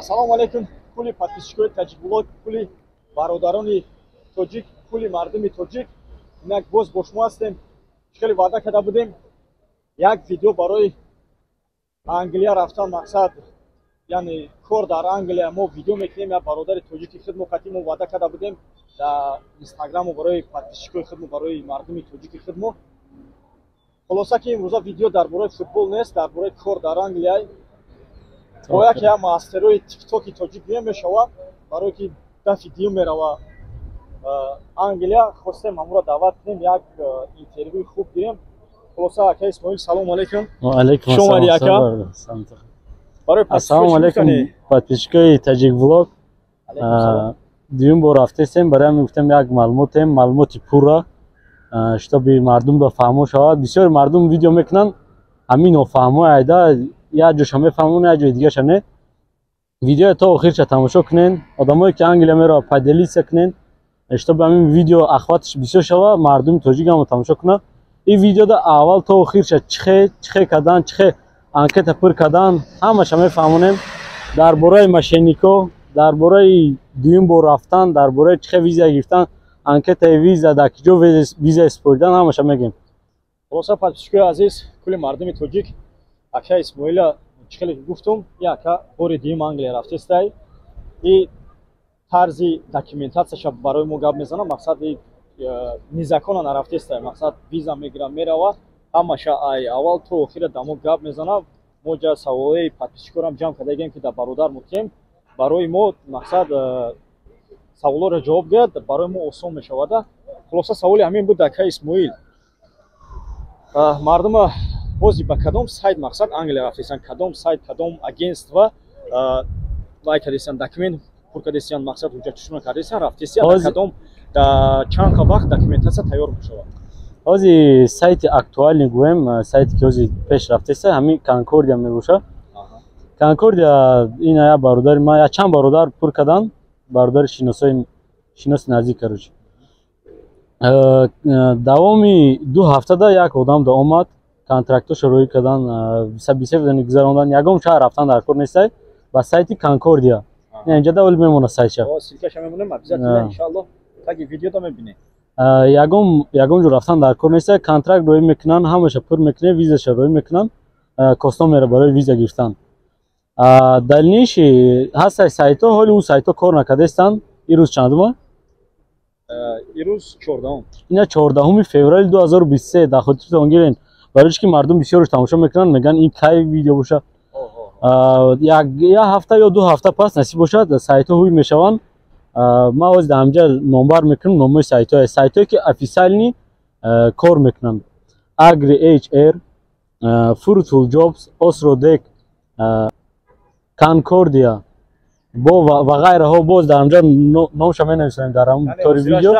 Ассалому алайкум, кулли подписчикои Таҷикблог, кулли бародарони тоҷик, кулли мардуми тоҷик. Инак боз бо шумо ҳастем. Хеле ваъда карда будем, як видео барои Англия рафтан, мақсад, яъне кор дар Англия мо видео мекунем. Як бародари тоҷики худмо қатӣ мо ваъда карда будем дар Инстаграму барои подписчикои худмо, барои мардуми тоҷики худмо. Хулоса ки имрӯза видео дар бораи футбол нест, дар бораи кор дар Англия бо яке аз мастерои Тиктоки тоҷик гӯя мешавад, барое ки дафи дуюм мерава Англия. Хостем ҳамонро даъват кунем, як интервюи хуб гирем. Хулоса, ака Исмоил, салому алайкум. Алайкум. Хуш омадӣ, ака. Барои Ассалому алайкум, подписчикои Таҷик Влог. Дуюм бор рафтесем, барои ҳамин гуфтем, як маълумотем, маълумоти пурра, чтобы мардум ба фаҳмо шавад. Бисёри мардум видео мекунанд, ҳамин нофаҳмо айда як ҷоша мефаҳмон, як ҷои дигаша не. Видеоя то охирша тамошо кунен. Одамое ки Англия мерава, поделиться кунен, чтобы ҳамин видео охватш бисёр шава, мардуми тоҷик ҳамо тамошо кунад. Ин видеода аввал то охирша чихе чихе кардан, чихе анкета пур кардан, ҳамаша мефаҳмонем. Дар бораи мошеннико, дар бораи дуюм бор рафтан, дар бораи чихе виза гирифтан, анкетаи виза, дар киҷо виза супоридан, ҳамаша мегем. Хулоса, подписчикои азиз, кулли мардуми тоҷик, ака Исмоила чӣ хеле гуфтум, и ака бори дуюм Англия рафтестай и тарзи документатсияша барои мо гап мезанам. Мақсад, незаконно нарафтестай, мақсад, виза мегира, мерава, ҳамаша ай аввал то охира дамо гап мезанам. Мо ҷа саволои подписчикорам ҷамъ кардагем, ки дар бародар мутем барои мо, мақсад, саволоро ҷавоб гӯяд, барои мо осон мешавада. Хулоса, саволи ҳамин буд, ака Исмоил: мардума бози ба кадом сайт, мақсад, Англия рафтесан, кадом сайт, кадом агентство вай кардесан, документ пур кардесиян, мақсад, ҳуҷҷатшона кардесиян, рафтесиян, кадом, чанд вақт документатсия тайёр мешавад? Ҳози сайти актуальный гӯем, сайте ки ҳози пеш рафтеса, ҳамин Конкордия мебошад. Конкордия ина як бародари ман, як чанд бародар пур карданд, бародари шиносои, шиноси наздик. Короче, давоми 2 ҳафтада як одам да омад, контрактошо рӯӣ кардан, собеседование гузарондан, ягон шаҳр рафтан дар кор нестай. Ба сайти Конкордия инҷа да оли мемона сайтша. Ссылкаша мемонем обязательно, иншаллоҳ, таги видеода мебинем. Ягон ҷо рафтан дар кор неста. Контракт роӣ мекунанд, ҳамаша пур мекунед, визаша роӣ мекунанд, косно мера барои виза гирифтан. Дальнейший ҳастай сайтҳо, ҳоли ӯ сайтҳо кор накардастанд. Ирӯз чандума? Ирӯз 14-ум. Ина 14-уми феврали 2023, дар хотиртон гирен, барои чи ки мардум бисёрш тамошо мекунанд, мегӯянд, ин кай видео боша. Як ҳафта ё 2 ҳафта пас, насиб бошад, сайтҳо ҳуй мешаванд. Ман ҳозир дар ҳамҷа номбар мекунам номои сайтҳое, сайтҳое ки официальный кор мекунанд: Agri HR, Fruitful Jobs, Osrodec, Concordia бо ва ғайраҳо. Боз дар ҳамҷа номша менависонем дар ҳамн тори видео.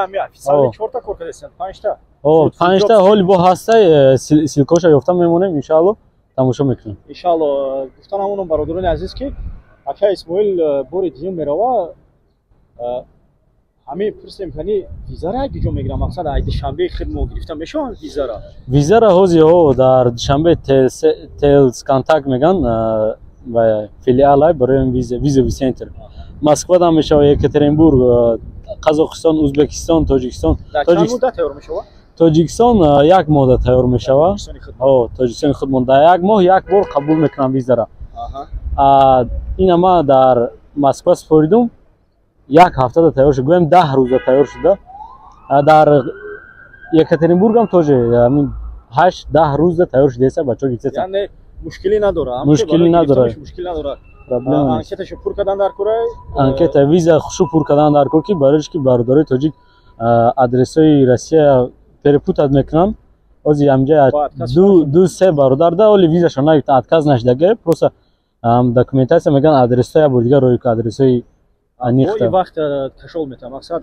Панҷта ҳоли бо ҳастай, ссылкоша ёфта мемонем, иншаалло, тамошо мекунем. Иншаалло. Гуфтан ҳамонам, бародарони азиз, ки ака Исмоил бори дуюм мерава. Ҳамин пурсем, кани визара киҷо мегирам? Мақсад, ай Душанбе хидмо гирифта мешаванд визара? Визара ҳози ҳо дар Душанбе Телсконтакт меган ва филиалай барои визовый центр. Москвадам мешава, Екатеринбург, Қазоқистон, Узбекистон, Тоҷикистон. Тоҷикистон як моҳда тайёр мешава. Тоҷикистони худмон дар як моҳ як бор қабул мекунам визара. Ина ма дар Москва супоридум, як ҳафтада тайёр шуд, гӯем, 10 рӯза тайёр шуда. Дар Екатеринбургам тоже ҳамин 8-10 рӯзда тайёр шудеса, бачаҳо гирифтеса. Яъне мушкилӣ надора? Мушкилӣ надора. Мушкилӣ надора. Анкеташо пур кардан дар кора. Анкета, виза хушу пур кардан дар кор, ки барои ки бародарои тоҷик адресҳои Россия перепутать мекунанд. Ҳозир ҳамҷа ду се бародар да оли визашон нагирифтан, отказ нашидаге, просто документатсия мегӯянд, адресҳо як бор дигар рӯй ку, адресҳои аниқта. Вақт кашол метавад, мақсад.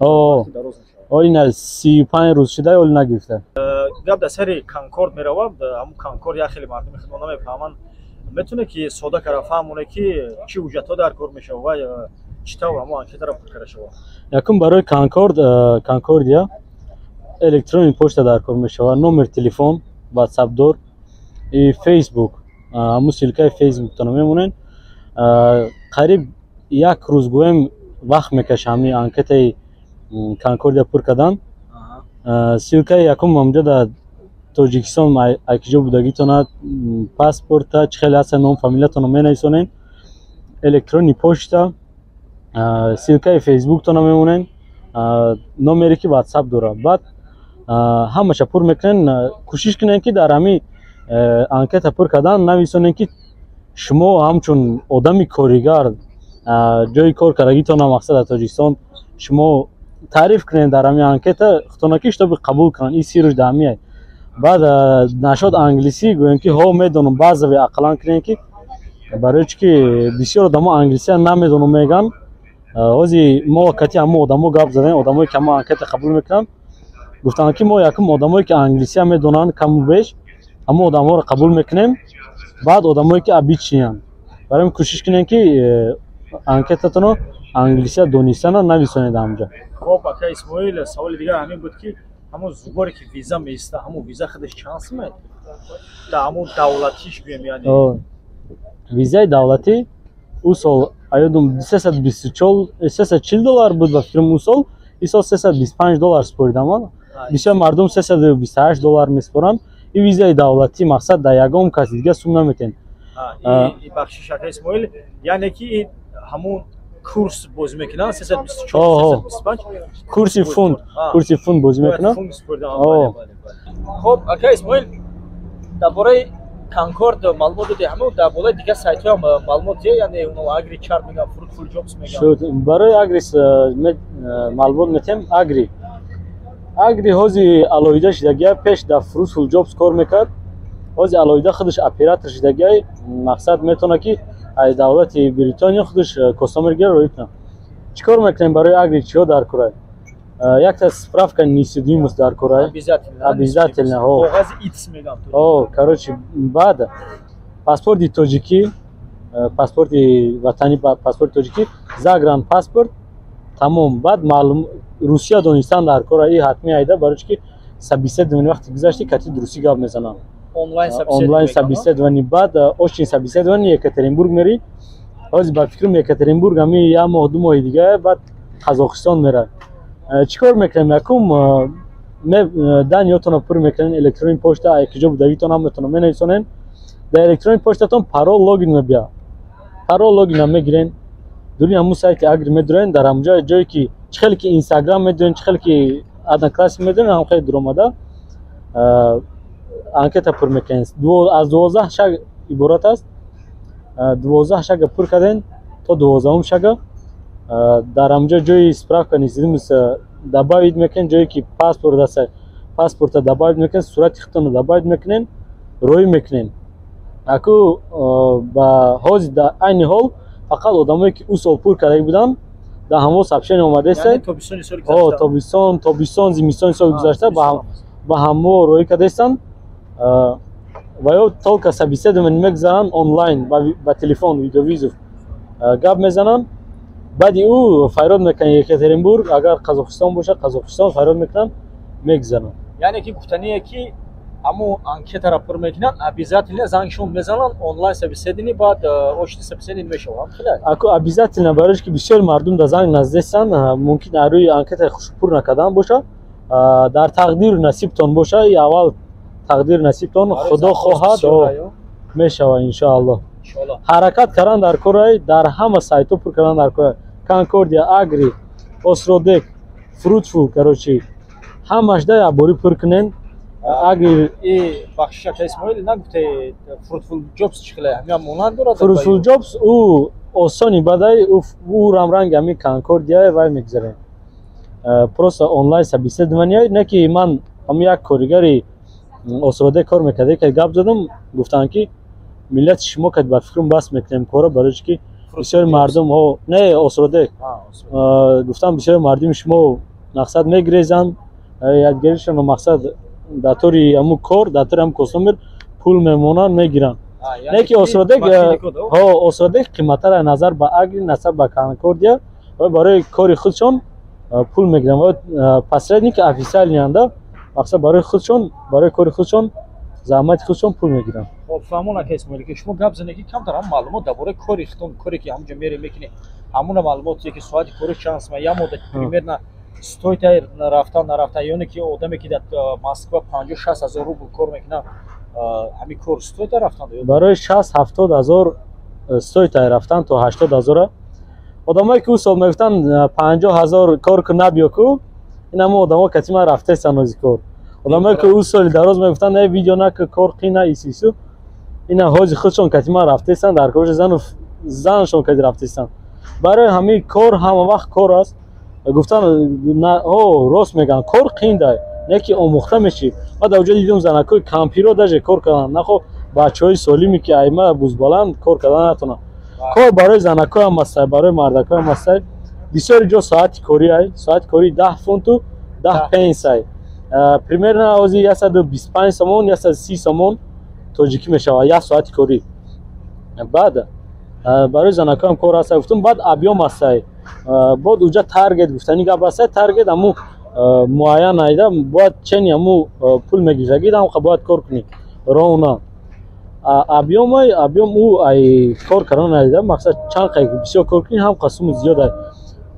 Ина 35 рӯз шуда, оли нагирифта. Гап дар сари Конкорд меравад. Ҳамун Конкорд як хеле мардуми худмо намефаҳманд. Метавоне ки сода кара фаҳмоне, ки чӣ ҳуҷҷатҳо дар кор мешавад ва чӣ тавр ҳамун анкетаро пур карда шавад? Якум, барои Конкорд, Конкордия электронный почта дар кор мешавад, номер телефон, Ватсап дор и Фейсбук, ҳамун ссылкаи Фейсбуктона мемонед. Қариб Як рӯз гӯем вақт мекаша ҳамин анкетаи Конкордия пур кардан. Ссылкаи якум ҳамҷо дар Тоҷикистон айкиҷо будагитона, паспорта, чӣ хеле ҳаста, ном, фамилиятонро менависонед, электронный почта, ссылкаи фейсбуктона мемонед, номере ки ватсап дорад. Баъд ҳамаша пур мекунед. Кӯшиш кунед, ки дар ҳамин анкета пур кардан нависонед, ки шумо ҳамчун одами коригар ҷои кор кардагитона, мақсад, дар Тоҷикистон шумо таъриф кунед дар ҳамин анкета худтона, ки чтобы қабул кунанд. Ин сирш дар ҳамин. Баъд нашод англисӣ гӯем, ки ҳо, медонам, баъзаве ақаллан кунем, ки барои чӣ ки бисёр одамо англисия намедонам мегӯянд. Ҳози мо кати ҳамон одамо гап задем, одамое ки ҳамон анкета қабул мекунанд, гуфтанд, ки мо якум одамое ки англисия медонанд каму беш, ҳамон одамҳоро қабул мекунем, баъд одамое ки обычныянд. Барои кӯшиш кунем, ки анкетатонро англисия донистана нависонед ҳамҷа. Хоб, ака Исмоил, саволи дигар ҳамин буд, ки ҳамон зугоре ки виза меиста, ҳамон виза худаш чанд сумед да, ҳамон давлатиш гӯем, яъне? Визаи давлатӣ ӯ сол аёдум 340 доллар буд ба фикрам ӯ сол. Ин сол 325 доллар супоридам. Бисёр мардум 328 доллар месупоранд. Ин визаи давлатӣ, мақсад, дар ягон каси дига сум наметен. Бахшиш, ака Исмоил, яъне ки ҳамон курс бозӣ мекунанд, 324, 325? Курси фунт, курси фунт бозӣ мекунанд. Хоб, ака Исмоил, дар бораи Конкорд маълумот додӣ, ҳамон дар болои дигар сайтҳоам маълумот дия, яъне Агри Чарт мегӯям, Fruitful Jobs мегӯям. Барои Агрис маълумот метем. Агри ҳози алоҳида шидагия. Пеш дар Fruitful Jobs кор мекард, ҳози алоҳида худаш оператор шидагиай. Мақсад, метавонад, ки аз давлати Бритониё худаш customer гира, роӣ кунад. Чӣ кор мекунем барои Агри? Чиҳо дар курай? Якта справка несудимость дар курай, обязательно. О, короче, баъд паспорти тоҷикӣ, паспорти ватанӣ, паспорти тоҷикӣ, загранпаспорт, тамом. Баъд маълум русия донистан дар кора, и ҳатмӣ айда, барои чи ки собеседование вақте гузашти, кати русӣ гап мезананд, онлайн собеседование. Баъд очный собеседование Екатеринбург мери. Ҳозир ба фикрам, Екатеринбург ҳами як моҳ, 2 моҳи дига, баъд Қазоқистон мерад. Чӣ кор мекунем? Якум данныетонро пур мекунем, электронный почта, якиҷо будагитон ҳаматонро менависонем. Дар электронный почтатон парол, логин мебия, парол, логинам мегирен, дури ҳамун сайти Агри медурен. Дар ҳамҷо ҷое ки чӣ хеле ки Инстаграм медурен, чӣ хеле ки Одноклассник медурен, ҳам хеле дуромада анкета пур мекунем. Аз 12 шаг иборат аст. 12 шага пур кардем то 12-ум шага. Дар ҳамҷо ҷои справка несудимость добавить мекунем, ҷое ки паспорт аст, паспорта добавить мекунем, сурати худтонро добавить мекунем, роӣ мекунем. Аку ба ҳозир, дар айни ҳол, фақат одамое ки ӯ сол пур кардаги буданд, дар ҳамон сообщение омадааст. Тобистон, зимистони соли гузашта ба ҳамо роӣ кардаистанд ва ё только собеседование мегузаранд онлайн, ба телефон, видеовызов гап мезананд. Баъди ӯ файрод мекунанд Екатеринбург, агар Қазоқистон бошад, Қазоқистон файрод мекунанд, мегузаранд. Яъне ки гуфтание, ки ҳамун анкетаро пур мекунанд, обязательно зангшон мезананд, онлайн собеседование, баъд очный собеседование мешавад. Аку обязательно, барои ки бисёри мардум дар занг наздестанд, мумкин рӯи анкета пур накардан боша. Дар тақдиру насибтон боша, и аввал тақдиру насибтон, Худо хоҳад, мешавад, иншоаллоҳ. Ҳаракат кардан дар корай, дар ҳама сайтҳо пур кардан дар корай: Конкордия, Агри, Осродек, Фрутфул, короче, ҳамаш да якборӣ пур кунен. Агри. Бахшиш, ака Исмоил, нагуфте, Fruitful Jobs чӣ хеле, ҳамин монанд дорад? Fruitful Jobs ӯ осони бадай, ӯ рамранги ҳамин Конкордия вай мегузарем, просто онлайн собеседование. Не ки ман ҳамин як коригари Осроде кор мекарда, ки гап задам, гуфтанд, ки миллати шумо кад ба фикрам бас мекунем кора, барои чи ки бисёри мардум, не, Осродек, гуфтам, бисёри мардуми шумо, мақсад, мегирезанд ядгаришон, мақсад, дар тори ҳамун кор, дар тори ҳамун customer пул мемонанд, мегиранд. Не ки Осродек, Осродек қиматтар назар ба Агри, назар ба Конкордия, барои кори худшон пул мегиранд. Посредник официальныйанда, мақсад, барои худшон, барои кори худшон, заҳмати худшон пул мегиранд. Хоб, фаҳмон, ака Исмоил, ки шумо гап занед, ки камтар ҳам маълумот дар бораи кори худтон, коре ки ҳамҷо мере мекунед. Ҳамуна маълумоте, ки соати кори чанд сма, як муддат примерно стоит ай рафтан, нарафтан, ёне ки одаме, ки дар Москва 50-60 ҳазор рубл кор мекунад, ҳамин кор стоит ай рафтан? Барои 60-70 ҳазор стоит ай рафтан, то 80 ҳазора. Одамое, ки ӯ сол мегуфтанд, 50 ҳазор кор кун, набиё ку, ин ҳама одамо кати ман рафтестан ози кор. Одамое, ки ӯ соли дароз мегуфтанд, не, видео наку, кор қина, исису, ина ҳози худшон кати ман рафтестан, дар кори зану занашон кати рафтестан. Барои ҳамин кор ҳама вақт кор аст гуфтан, о, рост мегӯянд, кор қиндай, не ки омӯхта мешӣ. Ма дар оҷо дидум, занакҳои кампиро даже кор кардан нахо, бачаҳои солиме, ки айма бузбаланд, кор кардан натонанд. Кор барои занакҳоям ҳастай, барои мардакҳоям ҳастай. Бисёри ҷо соати корӣ ай, соати корӣ 10 фунту 10 пенсай, примерно ози 125 сомон, 130 сомон тоҷикӣ мешавад як соати корӣ. Баъд барои занакҳоям кор ҳастай, гуфтум. Баъд объём ҳастай, бод уҷа таргет гуфтани гап ҳастай. Таргет ҳаму муайян айда, бояд чени ҳаму пул мегирифтагӣ, ҳамқа бояд кор кунӣ ровно. Объёмай, объём ӯ ай кор кардан айда, мақсад чанд қай бисёр кор кунӣ, ҳам қасуму зиёд ай.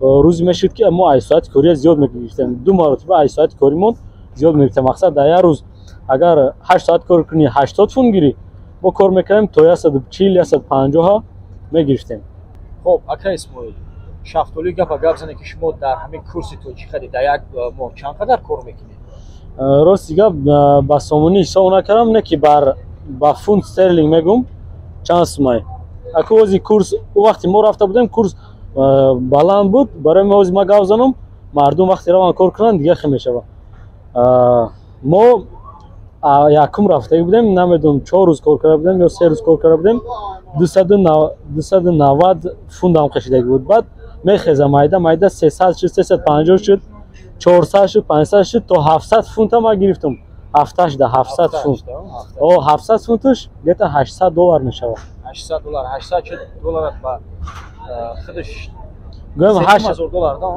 Рӯзе мешуд, ки мо ай соати кория зиёд мегирифтем, ду маротиба ай соати коримон зиёд мегирифтем. Мақсад, дар як рӯз агар 8 соат кор кунӣ, 80 фунт гирӣ, мо кор мекардем то 140, 150-ҳа мегирифтем. Хоб, ака Исмоил, шафтолӣ гапа гап зане, ки шумо дар ҳамин курси тоҷикади дар як моҳ чанд қадар кор мекунед? Рости гап, ба сомонӣ ҳисоб накардам, не ки бар ба фунт стерлинг мегум чанд сумай. Аку ози курс, ӯ вақте мо рафта будем, курс баланд буд. Барои мо ози ма гап занам, мардум вақте раванд кор кунанд, дига хел мешавад. Мо якум рафтагӣ будем, намедонам, 4 рӯз кор карда будем ё 3 рӯз кор карда будем, 290 фунтам кашидагӣ буд. Баъд мехеза, майда майда 300 шуд, 350 шуд, 400 шуд, 500 шуд, то 700 фунта ма гирифтам ҳафташда. 700 фунт, о, 700 фунтуш где-то 800 доллар мешавад. 800 доллар, 800 доллар ба худаш. Гӯем,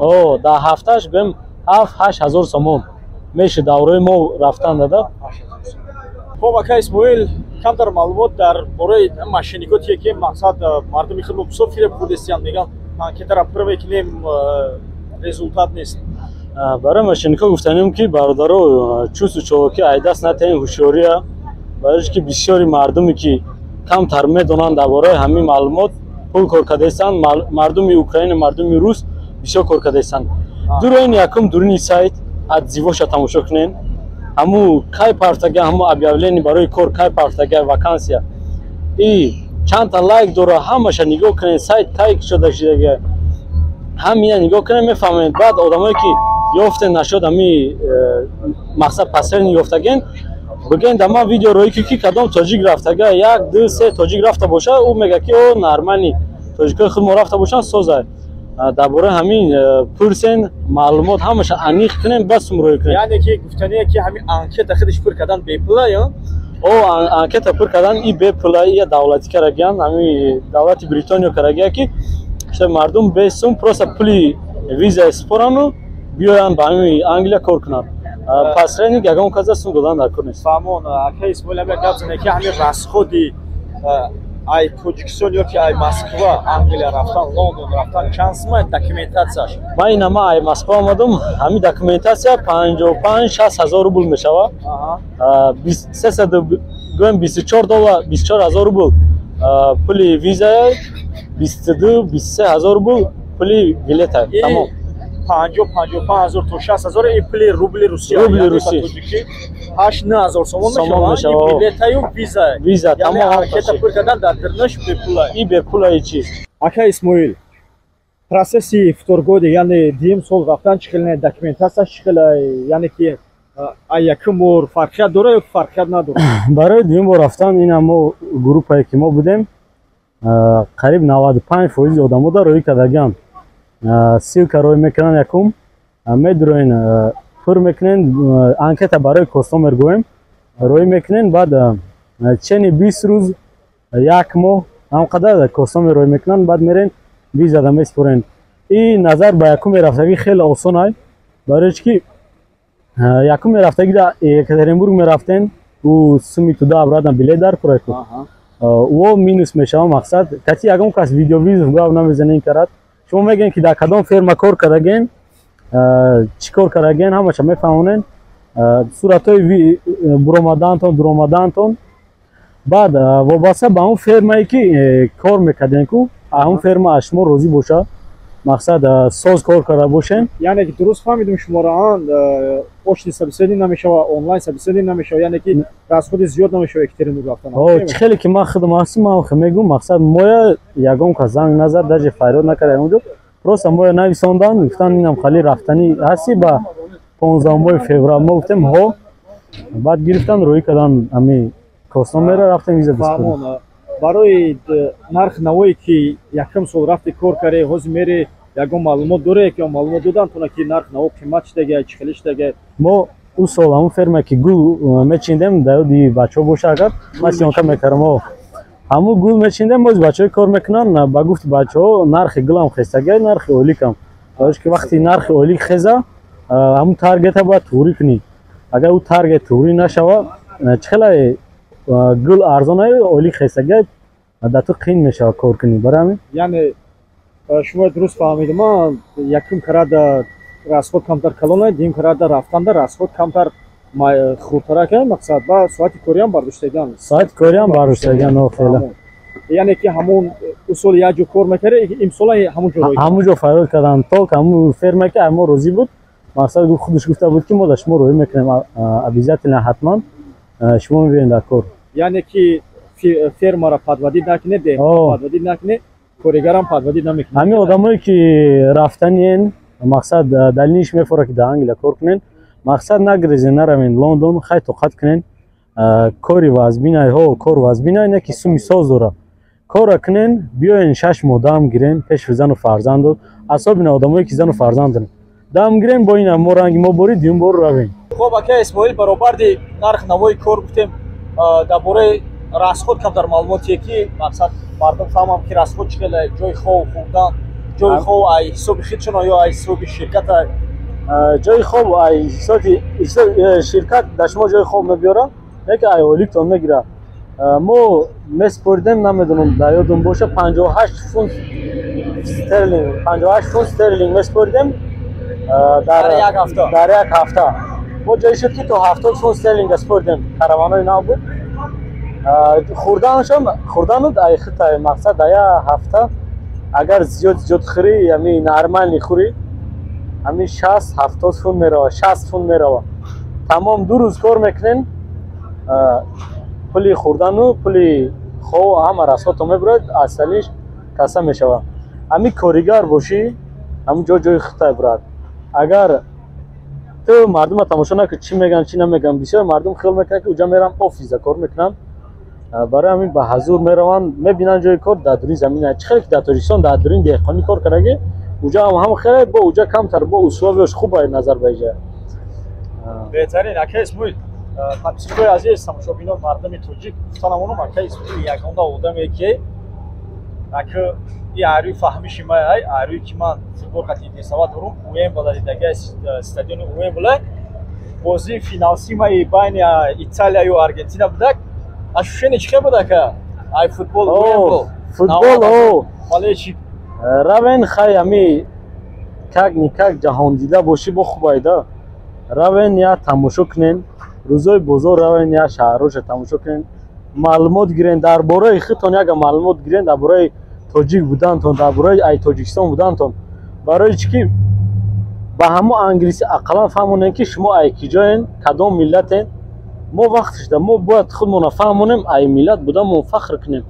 о, дар ҳафташ гӯем 7-8 ҳазор сомон мешуд даврои мо рафтан дада. Хоб, ака Исмоил, камтар маълумот дар бораи мошенникотие, ки мақсад мардуми худмо бисёр фиреб хӯрдестиянд, мегӯянд, анкетара пур мекунем, результат нест. Барои мошенникҳо гуфтанем, ки бародаро, чусту чолокӣ айдаст натаҳем, ҳушёрия, барои ки бисёри мардуме, ки камтар медонанд дар бораи ҳамин маълумот, пул кор кардаистанд. Мардуми Украина, мардуми рус бисёр кор кардаистанд. Дуроин якум дуруни сайт отзывоша тамошо кунен, ҳаму кай партага, ҳаму объявление барои кор кай партага, вакансия и чандта лайк дора, ҳамаша нигоҳ кунед. Сайт кай кушода шудага, ҳамина нигоҳ кунед, мефаҳмед. Баъд одамое, ки ёфте нашуд, ҳами мақсад посредник ёфтаген, бигӯен, да ман видео роӣ ки кадом тоҷик рафтага, як, ду, се тоҷик рафта боша, ӯ мега, ки о, нормальный тоҷикои худ мо рафта бошанд, созай. Дар бораи ҳамин пурсен, маълумот ҳамаша аниқ кунем, бас сум роӣ кунем. Яъне ки гуфтание, ки ҳамин анкета худаш пур кардан бепула ё? О, анкета пур кардан и бепула, ия давлатӣ карагиян, ҳамин давлати Бритониё карагия, ки мардум бесум просто пули виза спорану биёянд ба ҳамин Англия кор кунанд. Посредник ягон каза сум додан дар кор нест. Фаҳмон, ака Исмоил, ҳамин гап зане, ки ҳамин расходи ай Тоҷикистон ё ки ай Москва Англия рафтан, Лондон рафтан чанд сума, документатсияш? Ман инама ай Москва омадам, ҳамин документатсия 55-60 ҳазор рубл мешавад, сесаду гӯем 24 доллар, 24 ҳазор рубл пули визая, 22-23 ҳазор рубл пули билета, тамом. 50-55 ҳазор то 60 ҳазор и пули рубли Русия. Рубли Русия. 8-9 ҳазор сомон мешавад, билетаю виза. Виза, тамом. Анкета пур кардан дар дирнаш бепула. И бепула и чиз. Ака Исмоил, процесси вторгоди, яъне дуюм сол рафтан чӣ хел, документатсияш чӣ хел, яъне ки ай якум бор фарқият дора ё фарқият надорад? Барои дуюм бор рафтан, ина мо группае, ки мо будем, қариб 95 фоизи одамо дар роҳӣ кардагианд. Ссылка роҳӣ мекунанд, якум медуроен, пур мекунен анкета барои customer гӯем, роҳӣ мекунен. Баъд чени 20 рӯз, як моҳ ҳамқадар customer роҳӣ мекунанд, баъд мерен, визада меспорен. И назар ба якум мерафтагӣ хеле осон ай, барои чи ки якум мерафтагӣ да Екатеринбург мерафтен, ӯ суми туда обратно билет дар курайку, ӯ минус мешава. Мақсад, кати ягон кас видеовызов гап намезанен карад. Шумо мегӯед, ки дар кадом ферма кор кардаген, чӣ кор кардаген, ҳамаша мефаҳмонед, суратҳои буромадаантон, дуромадаантон. Баъд вобаста ба он фермае, ки кор мекардем ку, ҳамон ферма аз шумо розӣ бошад, мақсад, соз кор карда бошем. Яъне ки дуруст фаҳмидем шуморо, очный собеседование намешава, онлайн собеседование намешава, яъне ки расходи зиёд намешава Екатеринбург рафтан? Чӣ хеле ки ман худам ҳастам, ман мегӯм, мақсад, моя ягон кас занг назад, даже фарёд накард ягон ҷо. Просто моя нависондан, гуфтан, инам хали рафтанӣ ҳастӣ ба 15-мои феврал. Мо гуфтем ҳо. Баъд гирифтан, рӯӣ кардан, ами косномера рафтем, виза. Барои нарх навое, ки якум сол рафти, кор карде, ҳозир мери, ягон маълумот доре, ки маълумот додан тона, ки нарх наво қимат шидаге, чӣ хеле шидаге? Мо ӯ сол ҳамон ферма, ки гул мечиндем, дар ёди бачаҳо боша, агар ман съёмка мекардам, ҳамун гул мечиндем, боз бачаҳо кор мекунанд. Ба гуфти бачаҳо, нархи гулам хестага, нархи ойликам, барои ки вақти нархи ойлик хеза, ҳамун таргета бояд туғрӣ кунӣ. Агар ӯ таргет туғрӣ нашава, чӣ хеле гул арзона, ойлик хестага, дар ту қин мешава кор кунӣ. Барои ҳамин. Яъне шумо дуруст фаҳмидам, ман якум карада расход камтар калона, дуюм карада рафтанда расход камтар хурдтарак, мақсад, ба соати кориам бардоштаган. Соати кориам бардоштаган, хеле. Яъне ки ҳамон усол як ҷо кор мекард, имсола ҳамон ҷо? Ҳамон ҷо фарёд карданд, только ҳамон ферма, ки мо розӣ буд. Мақсад, гуфт, худаш гуфта буд, ки мо дар шумо роҳӣ мекунем обязательно, ҳатман шумо мебиёед дар кор. Яъне ки фермаро подводить накунед, деҳқон подводить накунед, коригарам подводить намекунед. Ҳамин одамое, ки рафтаниен, мақсад, далиниш мефора, ки дар Англия кор кунен, мақсад, нагрезен, наравен Лондон, хай, тоқат кунен. Кори вазбинай, ҳо, кор вазбинай, не ки суми соз дора. Кора кунен, биёен, 6 моҳ дам гирен пеши зану фарзандо, особенно одамое, ки зану фарзанд дорен, дам гирен, бо ина мо ранги мо бори дуюм бор равем. Хоб, ака Исмоил, баробарди нарх навои кор гуфтем, дар бораи расход камтар маълумотие, ки мақсад, мардум фаҳмам, ки расход чӣ хеле, ҷои хоб, хӯрдан, ҷои хоб ай ҳисоби худшона ё ай ҳисоби ширката? Ҷои хоб ай ҳисоби ширкат дар шумо ҷои хоб мебиёрад, не ки ай ойликтон мегирад. Мо меспоридем, намедонам, дар ёдум боша, 58 фунт стерлинг, 58 фунт стерлинг меспоридем дар як ҳафта. Дар як ҳафта. Мо ҷое шуд, ки то 70 фунт стерлинга споридем, караванои нав буд. Хӯрданашам, хӯрдану ай хитай, мақсад, дар як ҳафта агар зиёд зиёд хӯрӣ, ами нормальный хӯрӣ, ами 60-70 фунт мерава, 60 фунт мерава. Тамом, 2 рӯз кор мекунен, пули хӯрдану пули хов, ҳама расходто мебурад, асалиш каса мешавад. Ами коригар бошӣ, ҳамун ҷо ҷои хитай бурад. Агар ту мардума тамошо накунӣ, чӣ мегӯянд, чӣ намегӯянд. Бисёр мардум хиёл мекунанд, ки уҷа мерам, офиса кор мекунам. Барои ҳамин ба ҳазур мераванд, мебинанд, ҷои кор дар дури замин. Чӣ хеле ки дар Тоҷикистон дар дури деҳқонӣ кор кардаги, уҷа ҳам ҳам хеле, бо уҷа камтар, бо условияш хуб назар ба иҷа. Беҳтарин, ака Исмоил. Подписчикои азиз, тамошобинон, мардуми тоҷик, гуфтанамонам, ака Исмоил ягона одаме, ки ака и арӯи фаҳмиши май, ай арӯи ки ман футбол қати интересовать дорум, Уэмбла дидаги, стадиони Уэмбла бозии финалсимаи байни Италияю Аргентина будак. Ощущение чӣ хел буд, ака, ай футбол Уэмбл? Футбол о. Болельщик. Равен, хай, ами как никак ҷаҳондида бошӣ, бо хубайда равен, я тамошо кунен, рӯзои бозор равен, я шаҳрҳоша тамошо кунен, маълумот гирен дар бораи худтон, яга маълумот гирен дар бораи тоҷик будантон, дар бораи ай Тоҷикистон будантон. Барои чӣ ки ба ҳамо англисӣ ақаллан фаҳмонем, ки шумо ай ки ҷоен, кадом миллатен. Мо вақт шуда, мо бояд худмонро фаҳмонем, ай миллат буданмон фахр кунем.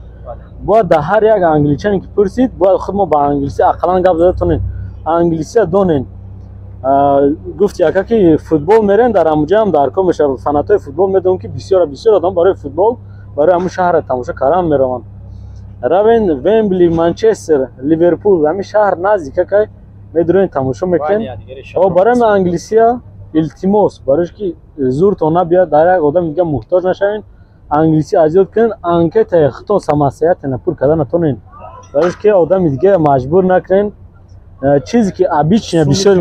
Бояд дар ҳар як англичане, ки пурсид, бояд худмо ба англисӣ ақаллан гап зада тонем, англисия донем. Гуфти ака, ки футбол мерем, дар ҳамуҷаам дар кор мешавад. Фанатҳои футбол медонам, ки бисёр бисёр одам барои футбол, барои ҳамун шаҳрро тамошо кардан мераванд. Равен Вембли, Манчестер, Ливерпул, ҳамин шаҳр наздик, акай, медурен, тамошо мекунем. Барои ма англисия, илтимос, барои ки зуртон набиёд, дар як одами дига муҳтоҷ нашавен, англисӣ аз ёд кунен, анкетаи худтон самостоятельно пур карда натонен, барои ки одами дига маҷбур накунен. Чизе ки обычно бисёр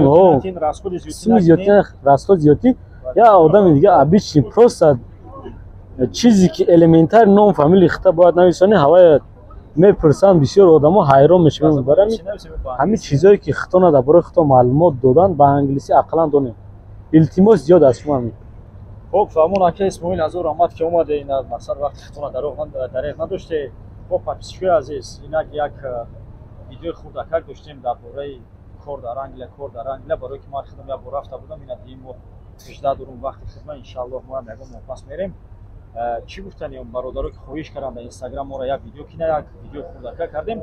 суми зиёдтӣ, расход зиёдтӣ, я одами дига обычный, просто чизе ки элементарный, ном, фамилии хита бояд нависонӣ, ҳавая Мепурсанд, бисёр одамо ҳайрон мешаванд. Барои ҳамин чизое ки хитона дар бораи хито маълумот додан, ба англисӣ ақаллан донем. Илтимос зиёд аз шумо ҳамин. Хоб, фаҳмон, ака Исмоил, ҳазор раҳмат, ки омаде. Ина мақсад вақти хитона дареғ надоште. Хоб, подписчикои азиз, инак як видеои хурдакак доштем дар бораи кор дар Англия, кор дар Англия, барое ки ман худам як бор рафта будам. Ина дуюм бор 18 дорум вақти хидмат, иншааллоҳ мо ҳам ягон моҳ пас мерем. Чӣ гуфтани, бародаро ки хоҳиш карданд дар Инстаграм моро як видео кина, як видеои хурдака кардем.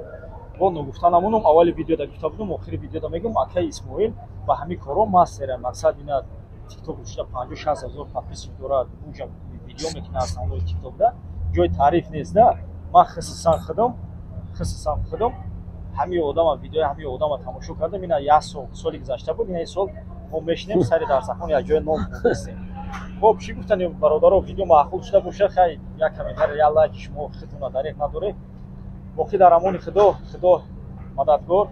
Бо ногуфта намонам, аввали видеода гуфта будам, охири видеода мегӯм: акаи Исмоил ба ҳамин коро мастера. Мақсад, ина Тикток шуда 50-60 ҳазор подписчик дорад, уҷа видео мекунад основной Тиктокда, ҷои таъриф нест да. Ман хусусан худам ҳамин одама, видеои ҳамин одама тамошо кардам. Ина як сол, соли гузашта буд, ина сол мо мешинем сари дарсахон, як ҷои нон хӯрдастем. Хоб, чӣ гуфтани, бародаро, видео маъқул шуда боша, хай, як комментарий, як лайк шумо худтона дареғ надоред. Боқӣ дар амони Худо, Худо мададгор.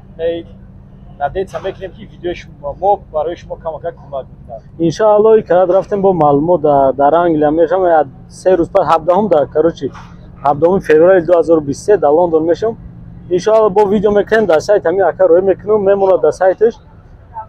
Надеяться мекунем, ки видеои мо барои шумо камакак кӯмак мекунад. Иншоаллоҳ, карад рафтем, бо маълумот дар Англия мешам 3 рӯз пас, 17-ум да, короче, 17 феврали 2023 дар Лондон мешам. Иншоалло, бо видео мекунем, дар сайт ҳамин ака роӣ мекунем, мемонад дар сайташ.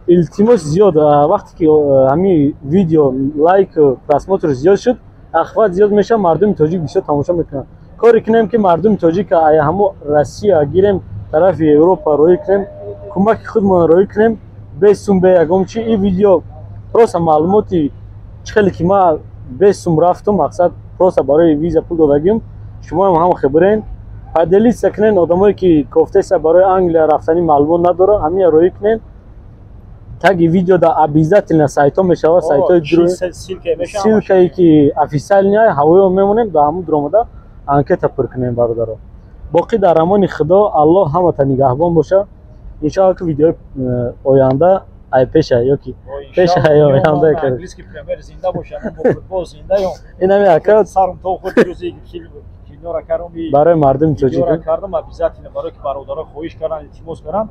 Илтимос зиёд, вақте ки ҳамин видео лайк, просмотр зиёд шуд, охват зиёд мешавад, мардуми тоҷик бисёр тамошо мекунанд. Коре кунем, ки мардуми тоҷик ҳамо Россия гирем, тарафи Европа роӣ кунем, кӯмаки худмон роӣ кунем, бе сум, бе ягон чи. Ин видео просто маълумоти чӣ хеле ки ман бе сум рафтум, мақсад просто барои виза пул додагим, шумоам ҳам хибрен, поделиться кунен. Одамое ки кофтеса, барои Англия рафтанӣ маълумот надорад, ҳамин роӣ кунен. Таги видеода обязательно сайтҳо мешавад, сайтҳои ссылкае ки официальный ҳавоё мемонем, дар ҳамун дуромада анкета пур кунем. Бародаро, боқӣ дар амони Худо, Аллоҳ ҳамата нигаҳбон боша. Иншоалло, ки видеои оянда ай пеша ёки пеша оянда. Инами ака барои мардуми тоҷик кардам обязательно, барое ки бародаро хоҳиш карданд, илтимос карданд,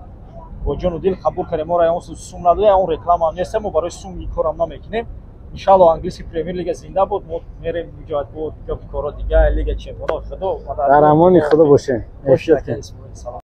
бо ҷону дил қабул кардем. Моро ягон сум надода, ягон реклама нест, мо барои сум ин корам намекунем. Иншаалло, английский Премер Лига зинда буд, мо мерем муҷоҳад бо дигар корҳо, дига Лига Чемпионот. Худо дар амони Худо бошем. Салом.